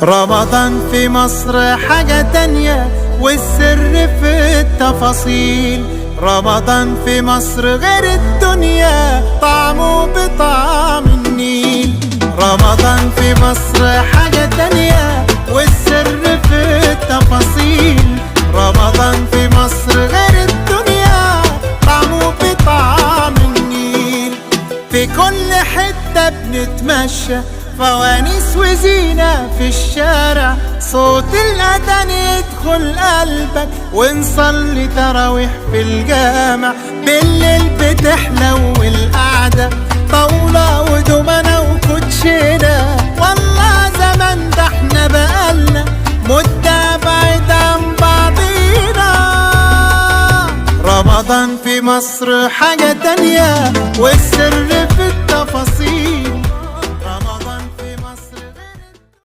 رمضان في مصر حاجة تانية والسر في التفاصيل. رمضان في مصر غير الدنيا، طعمه بطعم النيل. رمضان في مصر حاجة تانية والسر في التفاصيل. رمضان في مصر غير الدنيا، طعمه بطعم النيل. في كل حتة بنتمشى، فوانيس وزينة في الشارع، صوت الأذان يدخل قلبك، ونصلي تراويح في الجامع. بالليل بتحلو القعدة، طاولة ودومنة وكوتشينة. والله زمان ده احنا بقالنا مدة بعيد عن بعضينا. رمضان في مصر حاجة تانية والسر في